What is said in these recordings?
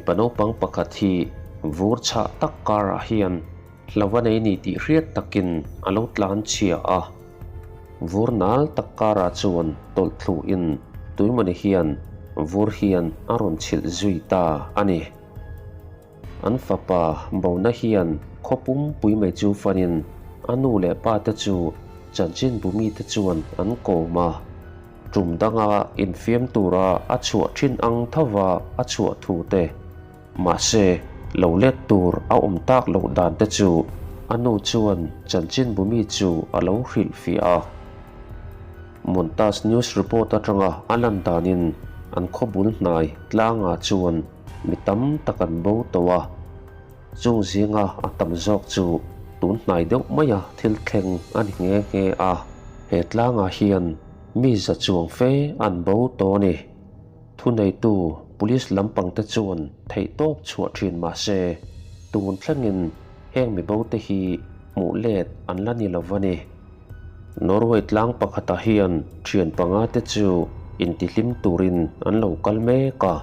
Mipa naupang pakhat hi vur chhah tak karah hian hlauh a nei ni tih hriat takin a lo tlan chhia a. Vur nal tak karah chuan tawlh thluhin tuimawni hian vur hian a rawn chhilh zui ta a ni. An fapa bona hian khaw pumpui mai chu fanin a nu leh pa te chu chanchinbu mite chuan an kawm a. Tum danga infiam tura a chhuah thin ang thova a chhuah thu te, mahse lo let tur a awm tak loh dan te chu a nu chuan chanchinbu mi chu a lo hrilhfiah a. Montas News report atanga a lan danin an khaw bul hnai tlangah chuan Mi tam tak an bo tawh a, chung zinga a tam zawk chu tun hnai deuh maia thil thleng a ni nghe nghe a. He tlangah hian mi za chuang fe an bo tawh a ni. Thuneitu Police lampangte chuan theihtawp chhuah thin mah se, tun thlengin heng mi bote hi hmuh let an la ni lo va ni. Norway tlang pakhatah hian thian panga te chu intihlim turin an lo kal mek a.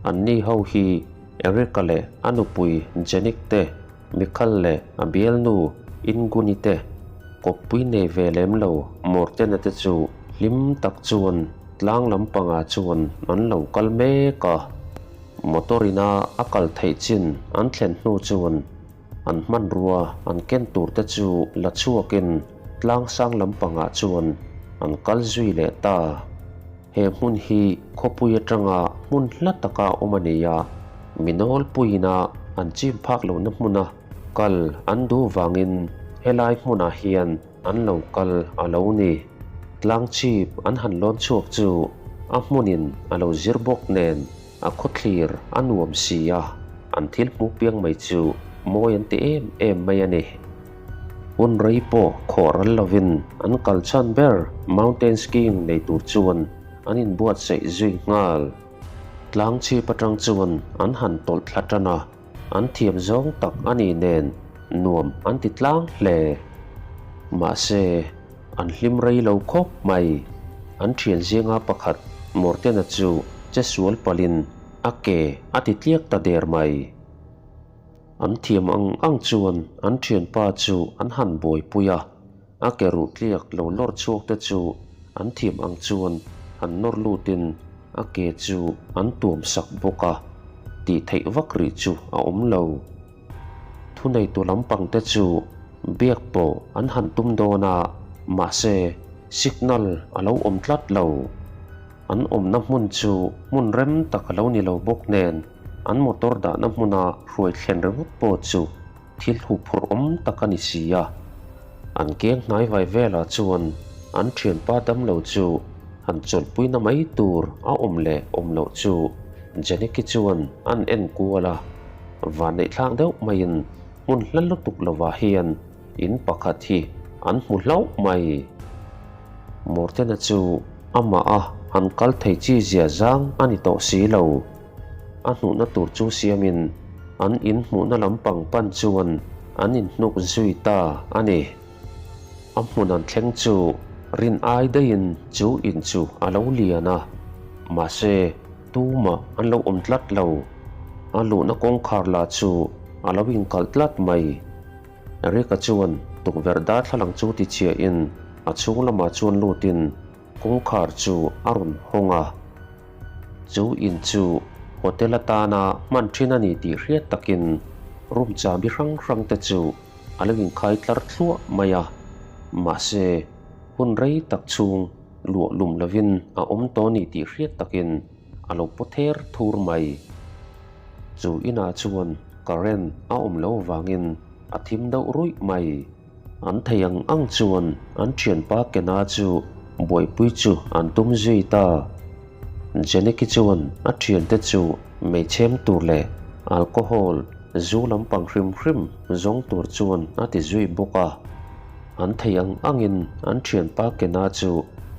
Anni ho hi Erika leh a nupui Janik te, Michael leh a bialnu Inguni te, kawppui nei ve lem lo Mortena te chu hlim tak chuan tlang lampangah chuan an lo kal mek a. Motor ina a kal theih chin an thlen hnu chuan An hmanrua an ken tur te chu la chhuakin tlang sang lampangah chuan an kal zui leh ta. He hmun hi khawpui atanga hmun hla taka awm a ni a, mi nawlpuiina an chim phak lohna hmuna kal an duh vangin helai hmunah hian an lo kal a lo ni. Tlang chhip an han lawn chhuak chu a hmunin a lo zir bawk nen A khawthlir a nuam si a, an thil hmuh piang mai chu mawi an ti em em mai a ni. Hun rei pawh khawh ral lovin an kal chhan ber mountain skiing nei tur chuan an inbuatsaih zui nghal. Tlang chhip atang chuan an han tawlh thla tan a, an thiam zawng tak a ni nen nuam an ti tlang hle. Mahse, An hlim rei lo khawp mai. An thian zinga pakhat Mortena chu che sual palhin a ke a ti tliak ta der mai. An thiam ang ang chuan an thianpa chu an han buaipui a, a ke ruh tliak lo lawr chhuak te chu an thiam ang chuan han nawr lutin a ke chu an tuam sak bawk a, tih theih vak rih chu a awm lo. Thuneitu lampang te chu biak pawh an han tum dawn a, mahse signal a lo awm tlat lo. An awmna hmun chu hmun rem tak a lo ni lo bawk nen an motor dahna hmuna hruai thlen ringawt pawh chu thil huphurh awm tak a ni si a. An keng hnai vai velah chuan an thianpa damlo chu han chawlhpuina mai tur a awm leh awm loh chu Janeki chuan an en kual a. Vanneih thlak deuh maiin hmun hla lutuk lovah hian in pakhat hi an hmu hlauh mai. Mortena chu amah a han kal thei chi zia zang a ni tawh si lo. A hnuhna tur chu siamin an in hmuhna lampang pan chuan an inhnuk zui ta a ni. A hmun an thleng chu rin ai daihin chu in chu a lo lian a, mahse, Tumah an lo awm tlat lo. A luhna kawngkhar lah chu a lo inkalh tlat mai. Eric-a chuan tukverh darthlalang chu tichhiahin a chhung lamah chuan lutin kawngkhar chu a rawn hawng a. Chu in chu hotel atana hman thin a ni tih hriat takin room chahbi hrang hrang te chu a lo inkhai tlar thluah mai a. Mahse, hun rei tak chhung Luah lum lovin a awm tawh ni tih hriat takin a lo paw ther thur mai. Chu inah chuan current a awm lo vangin a thim deuh ruih mai. An thei ang ang chuan an thianpa Kena chu buaipui chu an tum zui ta. Jeneki chuan a thiante chu meichhem tur leh alcohol zu lampang hrim hrim zawng tur chuan a ti zui bawk a. An thei ang angin an thianpa Kena chu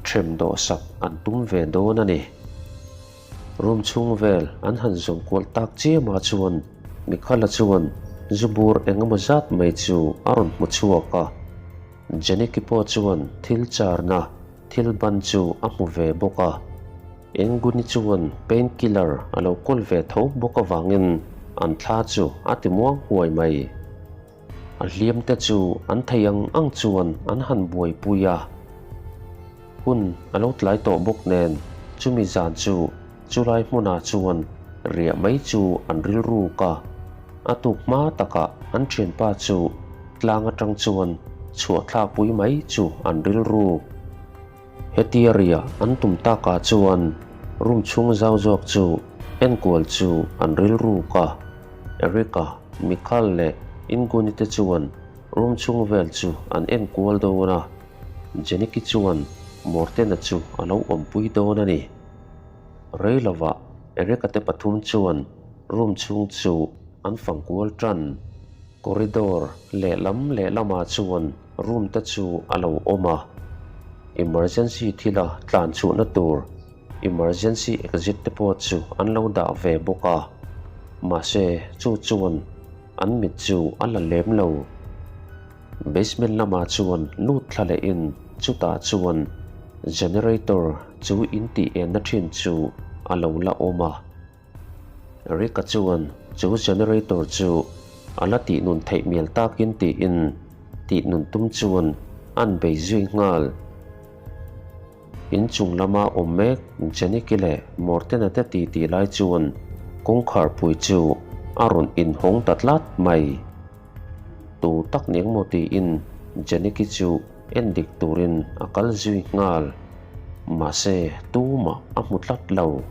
ṭhem dawhsak an tum ve dawn a ni. Room chhung vel an han zawm kual tak chiamah chuan Mikhala chuan zu bur eng emaw zat mai chu a rawn hmu chhuak a. Jeniki pawh chuan thil charna thil ban chu a hmu ve bawk a. Enguni chuan pain killer a lo kawl ve tho bawk avangin an thla chu a ti muang huai mai. A hliam te chu an thei ang ang chuan an han buaipui a. Hun a lo tlai tawh bawk nen chumi zan chu chulai hmunah chuan riah mai chu an rilruk a. A tuk hma takah an thianpa chu tlang atang chuan chhuah thlakpui mai chu an rilruk. Hetia riah an tum takah chuan room chhung zau zawk chu enkual chu an rilruk a, Erica, Michael leh Inguni te chuan room chhung vel chu an enkual dawn a, Jeniki chuan Mortena chu a lo awmpui dawn a ni. Rei lovah Erica te pathum chuan room chhung chu an fangkual tan. Corridor lehlam lehlamah chuan room te chu a lo awm a, emergency thila tlan chhuahna tur emergency exit te pawh chu an lo dah ve bawk a, mahse chu chuan an mit chu a la lem lo. Basement lamah chuan lut thla lehin chutah chuan generator chu in tih enna thin chu a lo la awm a. Rick-a chuan chu generator chu a la tih nun theih mial takin tiin tih nun tum chuan an bei zui nghal. Inchung lama awm mek Jeniki leh Mortena te titi lai chuan kawngkharpui chu a rawn inhawng ta tlat mai. Tu tak ni engmaw tiin Jeniki chu en dik turin a kal zui nghal. Mahse tumah a hmu tlat lo.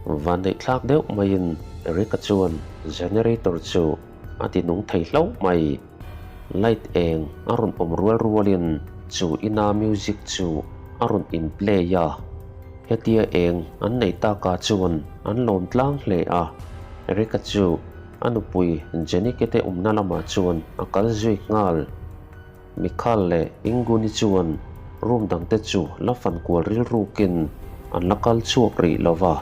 Vanneih thlak deuh maiin Eric-a chuan generator chu a ti nung thei hlauh mai. Light eng a rawn awm rual rualin chu ina music chu a rawn in play a. Hetia eng an nei takah chuan an lawm tlang hle a. Eric-a chu a nupui Jenike te awmna lamah chuan a kal zui nghal. Mikhal leh Inguni chuan room dangte chu la fan kual rilrukin an la kal chhuak rih lo va,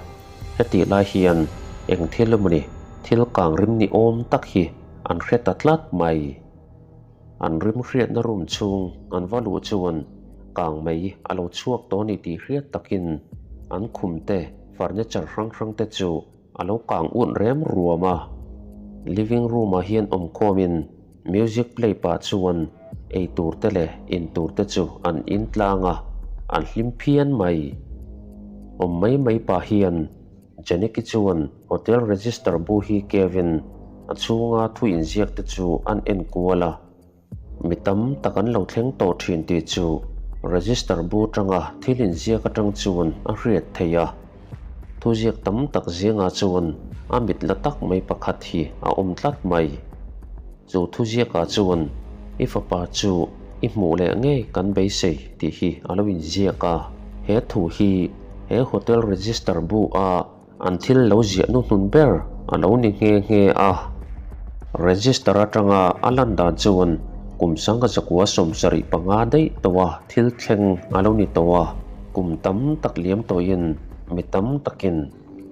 hetih lai hian eng thil emawni thil kang rim ni awm tak hi an hre ta tlat mai. An rim hriatna room chhung an va luh chuan kang mai a lo chhuak tawh a ni tih hriat takin an khum te furniture hrang hrang te chu A lo kang un rem ruam a, living room ah hian awm khawmin music play pah chuan ei tur te leh in tur te chu an in tlang a, an hlim phian mai. Awm mai mai pah hian Janiki chuan hotel register bu hi kevin a chhunga thu inziak te chu an en kual a. Mi tam tak an lo thleng tawh thin tih chu register bu atanga thil inziak atang chuan a hriat theih a. Thuziak tam tak zingah chuan a mit la tak mai pakhat hi a awm tlat mai. Chu thuziakah chuan i fapa chu i hmuh leh ngei kan beisei tih hi a lo inziak a. He thu hi he hotel register bu a An thil lo ziah hnuhnun ber a lo ni nghe nghe a. Register atanga a lan dan chuan kum sangha zakua 75 daih tawha thil thleng a lo ni tawh a. Kum tam tak liam tawhin mi tam takin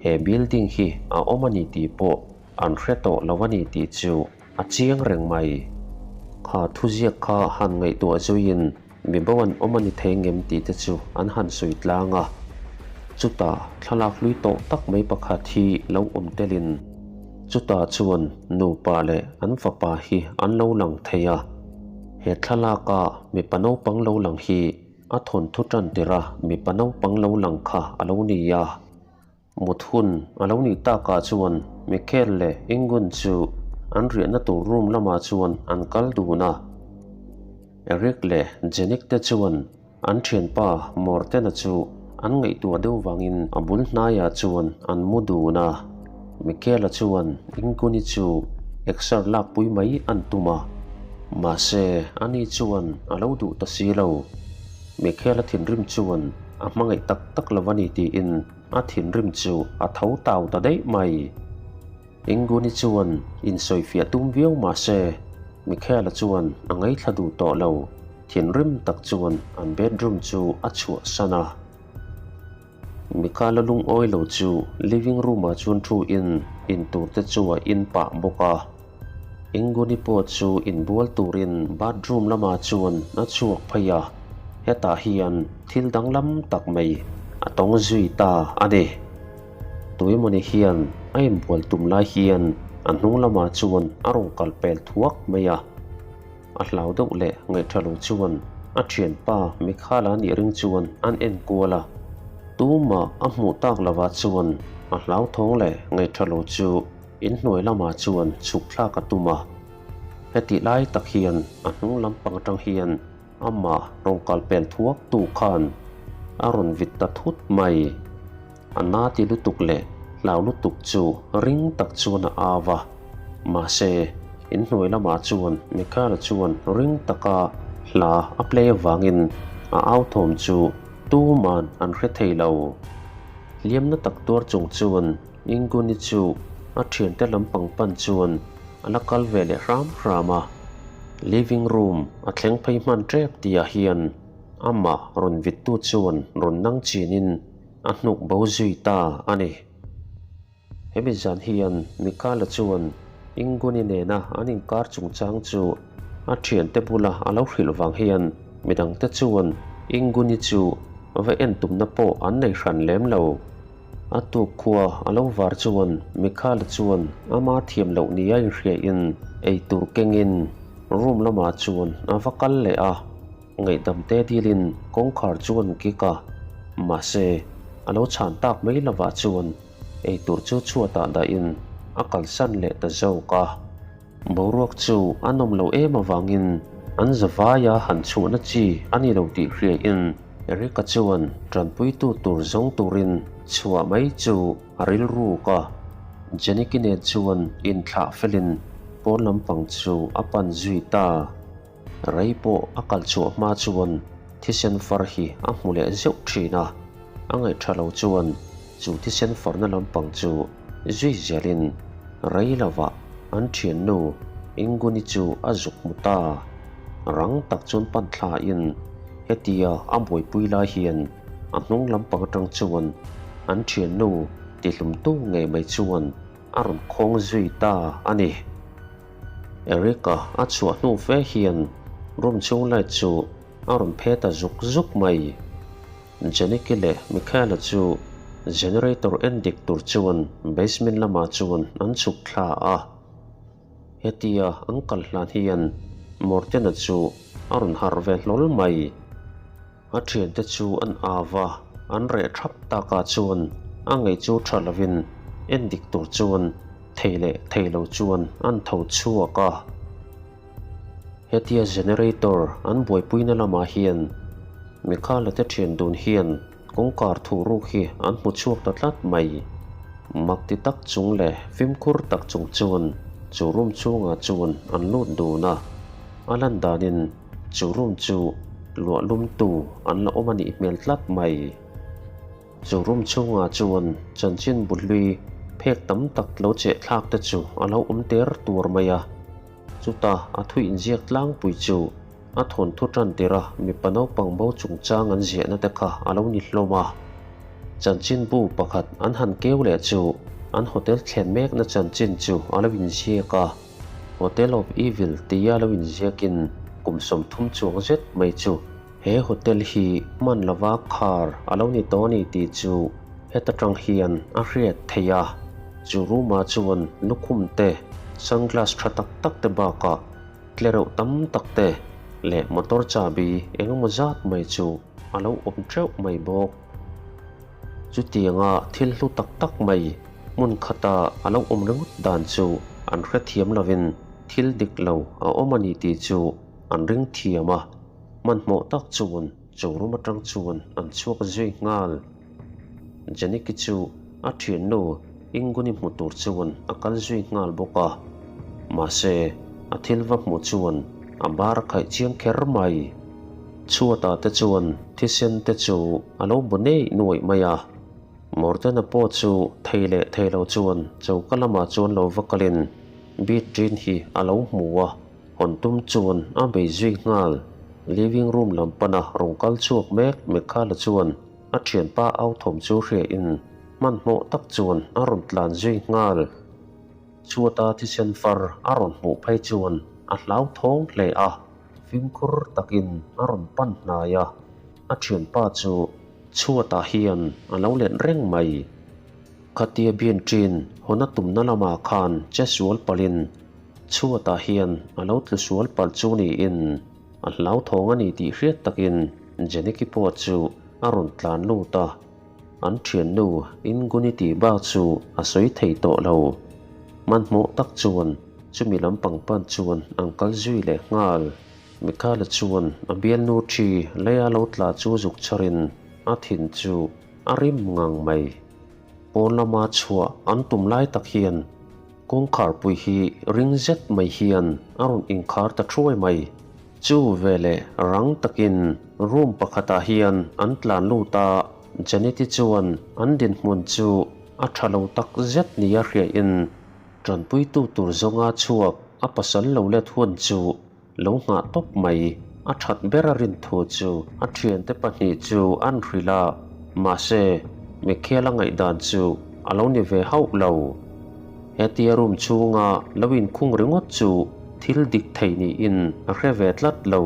he building hi a awm a ni tih pawh an hre tawh lo a ni tih chu a chiang reng mai. Kha thuziak kha han ngaihtuah zuiin Mi bo an awm a ni thei ngem tih te chu an han sawi tlang a. Chutah thlalak hlui tawh tak mai pakhat hi lo awm telin chutah chuan nupa leh an fapa hi an lo lang thei a. He thlalaka mipa naupang lo lang hi a thawnthu tan tirh a mipa naupang lo lang kha a lo ni a. Mut hun a lo nih takah chuan Michael leh Ingun chu an riahna tur room lamah chuan an kal dun a. Eric leh Jenik te chuan an thianpa Mortena chu an ngaihtuah deuh vangin a bul hnaiah chuan an mu dun a. Michael-a chuan Inguni chu exer lakpui mai an tum a, mahse ani chuan a lo duh ta si lo. Michael-a thinrim chuan a hmangaih tak tak lo a ni tiin a thinrim chu a tho tau ta daih mai. Inguni chuan insawifiah tum viau mah se, Michael-a chuan a ngaithla duh tawh lo. Thinrim tak chuan an bedroom chu a chhuahsan a. Michael-a lungawi lo chu living room-ah chuan thu in in tur te chu a in pah bawk a. Inguni pawh chu inbual turin bathroom lamah chuan a chhuak phei a, hetah hian thil danglam tak mai a tawng zui ta a ni. Tuemawni hian a inbual tum lai hian a hnung lamah chuan a rawn kal pel thuak mai a. A hlau deuh leh ngaihṭha lo chuan a ṭhianpa Mikhala nih ring chuan an en kual a. Tumah a hmuh tak lovah chuan a hlauthawng leh ngaihṭha lo chu inhnuai lamah chuan chhuk thlak a tum a. Hetih lai tak hian a hnung lampang aṭang hian Amah rawn kal pel thuak tu khan a rawn vit ta thut mai. A na ti lutuk leh hlau lutuk chu ring tak chuan a au a. Mahse, inhnuai lamah chuan Michaela chuan ring taka hla a play avangin a au thawm chu tuman an hre thei lo. Hliamna tak tuar chung chuan Inguni chu a thiante lampang pan chuan a la kal ve leh hram hram a, living room a thleng phei hman tep tihah hian amah rawn vittu chuan rawn nang chinin a hnuk bo zui ta a ni. Hemi zan hian Mikala chuan Inguni nena an inkar chungchang chu a thiante bula a lo hrilh vang hian midangte chuan Inguni chu va en tumna pawh an nei hran lem lo. A tuk khua a lo var chuan Mikhala chuan ama thiam loh nia inhriain ei tur kengin room lamah chuan a va kal leh a, ngaihdam te dilin kawngkhar chu an kik a, mahse a lo chhan tak mai lovah chuan ei tur chu chhuatah dahin a kalsan leh ta zawk a. Boruak chu a nawm loh em avangin an zavaia han chhuahna chi a ni lo tih hriain Eric-a chuan tanpuitu tur zawng turin chhuah mai chu a rilruk a. Jeniki nen chuan inthlah felin pawn lampang chu a pan zui ta. Rei pawh a kal chhuah hma chuan thisen far hi a hmu leh zeuh thin a, a ngaihṭha lo chuan chu thisen farna lampang chu zui zelin rei lovah an ṭhiannu Inguni chu a zuk hmu ta. Rang tak chuan pan thlain hetia a buaipui lai hian a hnung lampang aṭang chuan an ṭhiannu tihlumtu ngei mai chuan a rawn khawng zui ta a ni. Eric-a a chhuah hnu fe hian room chhung light chu a rawn phe ta zuk zuk mai. Jeniki leh Michaela chu generator en dik tur chuan basement lamah chuan an chhuk thla a. Hetia an kal hlan hian Morten-a chu a rawn harh ve hlawl mai. A thiante chu an au a, an reh thap takah chuan a ngei chu tha lovin en dik tur chuan thei leh thei lo chuan an tho chhuak a. Hetia generator an buaipuina lamah hian Mikhala te thian dun hian kawngkar thuhruk hi an hmu chhuak ta tlat mai. Mak ti tak chung leh fimkhur tak chung chuan chu room chhungah chuan an lut dun a, a lan danin Chu room chu luah lumtu an la awm a nih hmel tlat mai. Chu room chhungah chuan chanchin bu hlui phek tam tak lo cheh thlak te chu a lo awm ter tur mai a. Chuta a thu inziak tlangpui chu a thawnthu tan tirh a mipa naupang bo chungchang an ziahna te kha a lo ni hlawm a. Chanchin bu pakhat an han keu leh chu an hotel thlen mekna chanchin chu a lo inziak a. Hotel of Evil tia lo inziakin kum 30 chuang zet mai chu he hotel hi hman lova khar a lo ni tawh a ni tih chu heta tang hian a hriat theih a. Chu room ah chuan lukhum te, sunglass tha tak tak te bakah tlereuh tam tak te leh motor chahbi engemaw zat mai chu a lo awm teuh mai bawk. Chutianga thil hlu tak tak mai hmun khata a lo awm ringawt dan chu an hrethiam lovin thil dik lo a awm a ni tih chu an ring thiam a, hmanhmawh tak chuan chu room atang chuan an chhuak zui nghal. Janiki chu a thiannu Inguni hmu tur chuan a kal zui nghal bawk a, mahse a thil va hmuh chuan a bar a khaih chiang kher mai. Chhuatah te chuan thisen te chu a lo bu nei nuaih mai a, Mortena pawh chu thei leh thei lo chuan choka lamah chuan lo va kalin beat ṭin hi a lo hmu a, hawn tum chuan a bei zui nghal. Living room lam pana rawn kal chhuak mek Mekhala chuan a ṭhianpa au thawm chu hriain hmanhmawh tak chuan a rawn tlan zui nghal. Chhuata thisen far a rawn hmuh phei chuan a hlauthawng hle a. Fimkhur takin a rawn pan hnai a, a thianpa chu Chhuatah hian a lo let reng mai. Khatia Bianṭin hawn a tumna lamah khan che sual palhin chhuatah hian a lo tlu sual palh chu niin a hlauthawng a ni tih hriat takin Jeniki pawh chu a rawn tlan lut a. An thiannu Inguni tih bak chu a sawi thei tawh lo. Hmanhmawh tak chuan chumi lampang pan chuan an kal zui leh nghal. Mikhala chuan a bialnu ṭhi leia lo tla chu zuk chharin a thin chu a rim ngang mai. Pawn lama chhuah an tum lai tak hian kawngkharpui hi ring zet mai hian a rawn inkhar ta thuai mai. Chu veleh rang takin room pakhatah hian an tlan lut a, Janeti chuan an dinhmun chu a tha lo tak zet nia hriain tanpuitu tur zawnga chhuak a pasal lo let hun chu lo nghah tawp mai. A that ber a rin thu chu a thiante pahnih chu an hrilh a, mahse Michaela ngaihdan chu a lo ni ve hauh lo. Hetia room chhunga lo inkhung ringawt chu thil dik thei niin a hre ve tlat lo.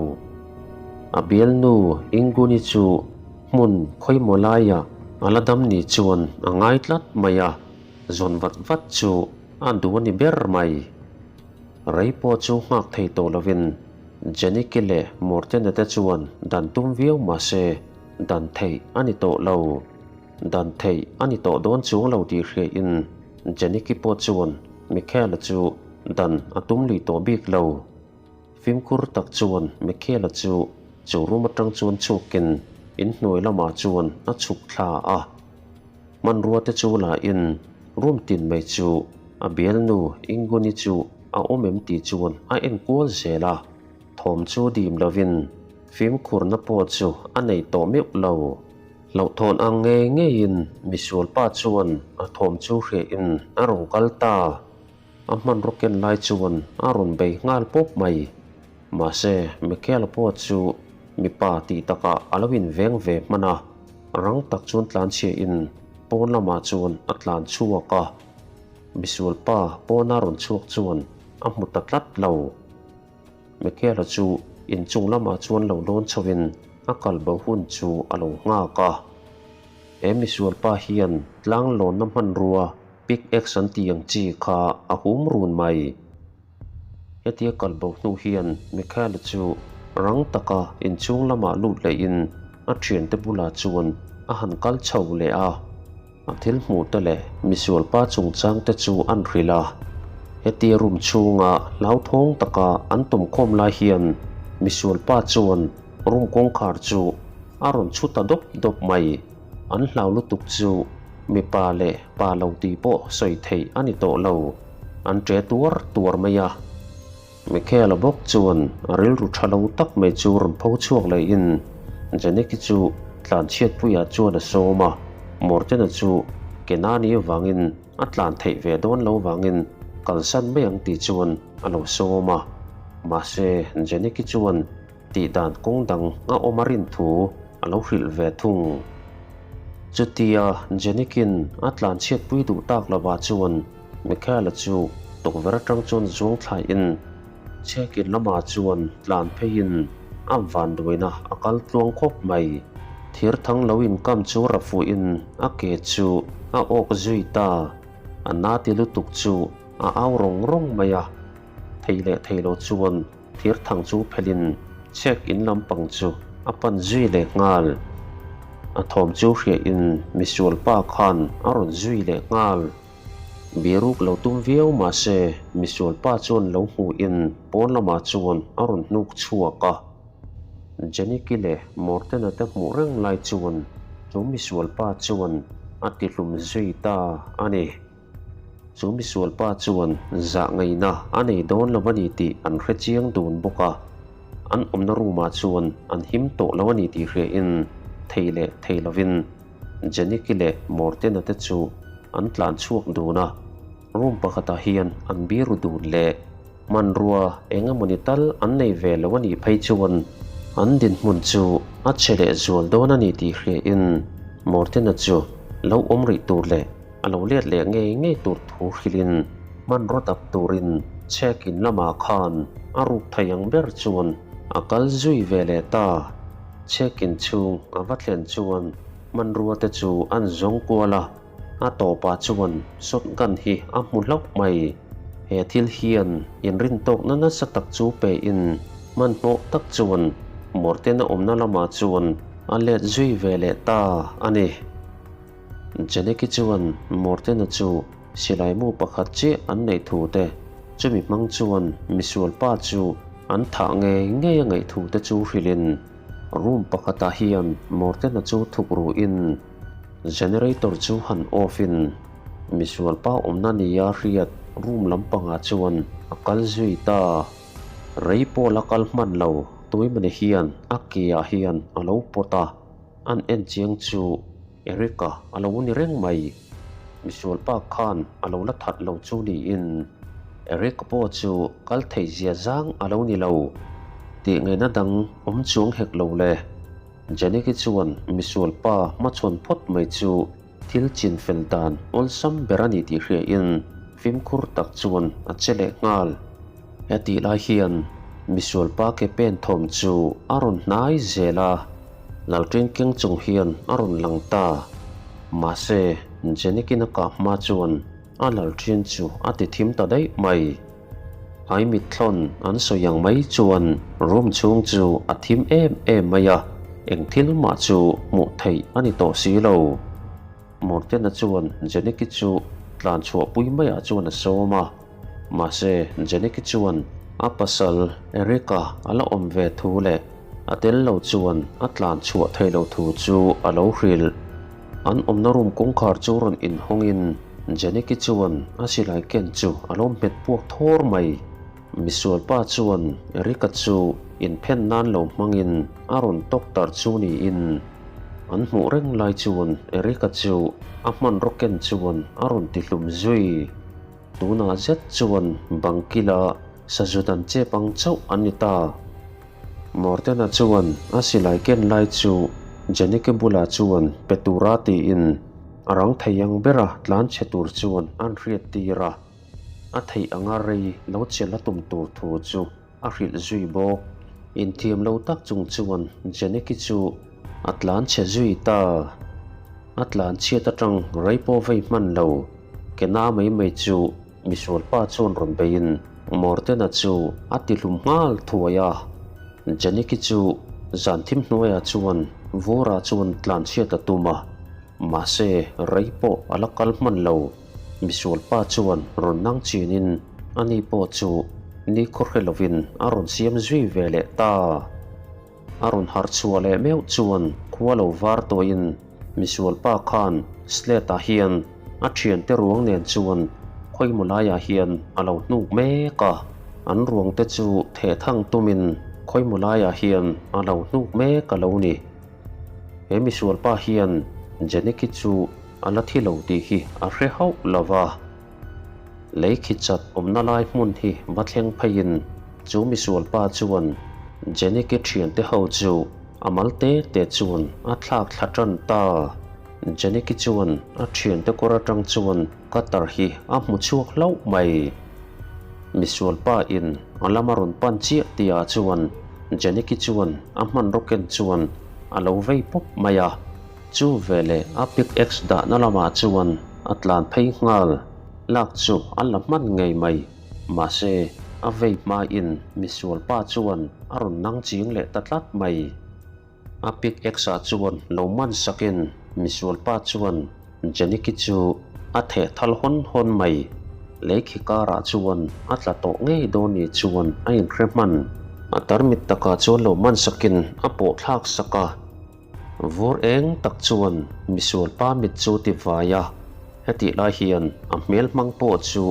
A bialnu Inguni chu hmun khawimaw laiah a la dam ni chuan a ngai tlat mai a, zawn vat vat chu a duh a ni ber mai. Rei pawh chu nghak thei tawh lovin Jeniki leh Mortena te chuan dan tum viau mah se dan theih a ni tawh lo. Dan theih a ni tawh dawn chuang lo tih hriain Jeniki pawh chuan Michaela chu dan a tum lui tawh bik lo. Fimkhur tak chuan Michaela chu chu room atang chuan chhuakin inhnuai lamah chuan a chhuk thla a. Hmanrua te chu la in room tin mai chu a bialnu Inguni chu a awm em tih chuan a en kual zel a, thawm chu dim lovin fimkhurna pawh chu a nei tawh meuh lo. Hlauhthawn ang ngei ngeiin misualpa chuan a thawm chu hriain a rawn kal ta. A hmanraw ken lai chuan a rawn bei nghal pawp mai. Mahse, Michaela pawh chu mipa tih takah a lo inveng ve hman a, rang tak chuan tlanchhiain pawn lamah chuan a tlan chhuak a. Misualpa pawna rawn chhuak chuan a hmu ta tlat lo. Michaela chu inchung lamah chuan lo lawn chhoin a kal bo hun chu a lo nghak a. He misualpa hian tlang lawnna hmanrua pickaxe an tih ang chi kha a hum run mai. Hetia kal bo hnu hian Michaela chu rang taka inchhung lamah lut lehin a thiante bulah chuan a han kal chho leh a. A thil hmuh te leh misualpa chungchang te chu an hrilh a. Hetia room chhunga hlauthawng taka an tumkhawm lai hian misualpa chuan room kawngkhar chu a rawn chhu ta dawp dawp mai. An hlau lutuk chu mipa leh pa lo tih pawh sawi theih a ni tawh lo. An ṭe tuar tuar mai a. Michaela bawk chuan a rilru ṭha lo tak mai chu rawn pho chhuak lehin Janeki chu tlanchhiatpuiah chuan a sawm a, Mortena chu Kenani avangin a tlan theih ve dawn lo vangin kalsan mai ang tih chuan a lo sawm a. Mahse, Janeki chuan tih dan kawng dang a awm a rin thu a lo hrilh ve thung. Chutia Jenikin a tlanchhiatpui duh tak lovah chuan Michaela chu tukverh atang chuan zuang thlaiin chhekin lamah chuan tlan pheiin a vanduaina a kal tluang khawp mai. Thir thang lo inkam chu ra fuhin a ke chu a awk zui ta. A na ti lutuk chu a au rawng rawng mai a. Thei leh thei lo chuan thir thang chu phelhin chhek in lampang chu a pan zui leh nghal. A thawm chu hriahin misual pa khan a rawn zui leh nghal. Biruk lo tum viau mahse misual pa chuan lo hmuhin pawn lamah chuan a rawn hnuk chhuak a. Jeniki leh Mortena te hmuh reng lai chuan chu misual pa chuan a tihlum zui ta a ni. Chu misual pa chuan zah ngaihna a nei dawn lo a ni tih an hre chiang dun bawk a, an awmna room ah chuan an him tawh lo a ni tih hriain thei leh thei lovin Jeniki leh Mortena te chu an tlan chhuak dun a, room pakhatah hian an biru dun leh. Hmanrua eng emawni tal an nei ve lo a nih phei chuan an dinhmun chu a chhe leh zual dawn a ni tih hriain Mortena chu lo awm rih tur leh a lo let leh ngei ngei tur thu hrilhin hmanraw dap turin chhekin lamah khan a ruk thei ang ber chuan a kal zui ve leh ta. Chhekin chhung a va thlen chuan. hmanrua te chu an zawng kual a, a tawpah chuan shotgun hi a hmu hlauh mai. He thil hian inrintawkna nasa tak chu pe in hmanhmawh tak chuan Morten-a awmna lamah chuan a let zui ve leh ta a ni. Janeki chuan Morten-a chu silai mu pakhat chiah an neih thu te, chumi hmang chuan misual pa chu an thah ngei ngei a ngaih thu te chu hrilhin room pakhatah hian Morten-a chu thuk ruhin generator chu han off in misual pa awmna nia hriat room lampangah chuan a kal zui ta. Rei pawh la kal hman lo, Tuimani hian a ke ah hian a lo pawt a, an en chiang chu Eric-a a lo ni reng mai. Misual pa khan a lo la that lo chu niin Eric-a pawh chu kal theih zia zang a lo ni lo. Tih ngaihna dang awm chuang hek lo le. Janik-i chuan misual pa hmachhawn phawt mai chu thil chin fel dan awlsam ber a ni tih hriain fimkhur tak chuan a che leh nghal. Hetih lai hian misual pa ke pen thawm chu a rawn hnai zel a. Lalṭin keng chung hian a rawn lang ta. Mahse, Jenikin a kah hma chuan a lalṭin chu a ti thim ta daih mai. Ai mitthlawn an sawi ang mai chuan room chhung chu a thim em em mai a, eng thil mah chu hmuh theih a ni tawh si lo. Mortena chuan Jeniki chu tlan chhuahpui maiah chuan a sawm a. Mahse, Jeniki chuan a pasal Eric-a a la awm ve thu leh a tel lo chuan a tlan chhuah thei lo thu chu a lo hrilh. An awmna room kawngkhar chu rawn inhawngin Jeniki chuan a silai ken chu a lo hmet puak thawr mai. Misualpa chuan Eric-a chu inphen nan lo hmangin a rawn tawk tar chu niin an hmuh reng lai chuan Eric-a chu a hmanraw ken chuan a rawn tihlum zui. Tunah zet chuan bangkila sazu dan chep ang chauh an ni ta. Mortena chuan a silai ken lai chu Jenike bulah chuan pe tura tiin a rang thei ang bera tlan chhe tur chuan an hriat tir a, a theih anga rei lo chelh a tum tur thu chu a hrilh zui bawk. Inthiam lo tak chung chuan Jenike chu a tlan chhe zui ta. A tlan chhiat atang rei pawh vei hman lo. Kena mai mai chu misual pa chuan rawn beiin Mortena chu a ti hlum nghal thuai a. Janiki chu zan thim hnuaiah chuan Vura chuan tlan chhiat a tum a, mahse rei pawh a la kal hman lo. Misual pa chuan rawn nang chinin ani pawh chu nikhaw hre lovin a rawn siam zui ve leh ta. A rawn harh chhuah leh meuh chuan khua lo var tawhin misual pa khan Slate-a hian a thiante ruang nen chuan khawimaw laiah hian a lo hnuk mek a, an ruang te chu theh thang tumin khawimaw laiah hian a lo hnuk mek a lo ni. He misual pa hian Jeneki chu a la thi lo tih hi a hre hauh lo va. Lei khi chat awmna lai hmun hi va thleng pheiin chu misual pa chuan Jeniki thiante ho chu a mal te te chuan a thlak thla tan ta. Jeniki chuan a thiante kawr atang chuan cutter hi a hmu chhuak hlauh mai. Misual pa in a lama rawn pan chiah tihah chuan Jeniki chuan a hmanraw ken chuan a lo vei pawp mai a. Chu veleh a pickaxe dahna lamah chuan a tlan phei nghal. Lak chu a la hman ngei mai. Mahse, a vei hmain misual pa chuan a rawn nang ching leh ta tlat mai. A pickaxe ah chuan lo man sakin misual pa chuan Jeniki chu a theh thal hawn hawn mai. Lei khi karah chuan a tla tawh ngei dawn ni chuan a inhre hman. A tarmit takah chuan lo man sakin a pawh thlak sak a. Vur eng tak chuan misual pa mit chu ti vai a, hetih lai hian a hmel hmang pawh chu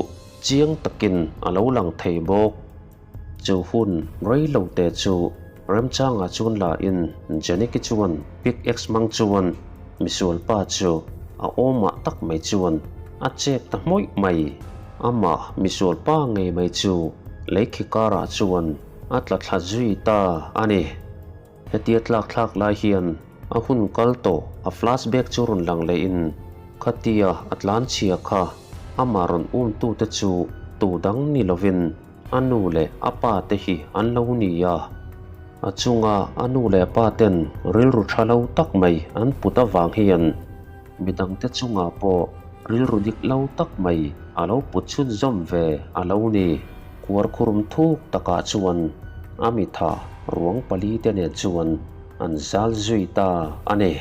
chiang takin a lo lang thei bawk. Chu hun rei lo te chu remchangah chuan la in Jeniki chuan pickaxe hmang chuan misual pa chu a awmah tak mai chuan a chek ta hmawih mai. Amah misual pa ngei mai chu lei khi karah chuan a tla thla zui ta a ni. Hetia tlak thlak lai hian a hun kal tawh a flashback chu rawn lang leh in khatia a tlan chhia kha amah rawn um tu te chu tu dang ni lovin a nu leh a pa te hi an lo ni a. A chunga a nu leh pa ten rilru tha lo tak mai an put avang hian midangte chungah pawh rilru dik lo tak mai a lo put chhunzawm ve a lo ni. Kuarkhurum thuk takah chuan a mitha ruang palite nen chuan an zal zui ta a ni.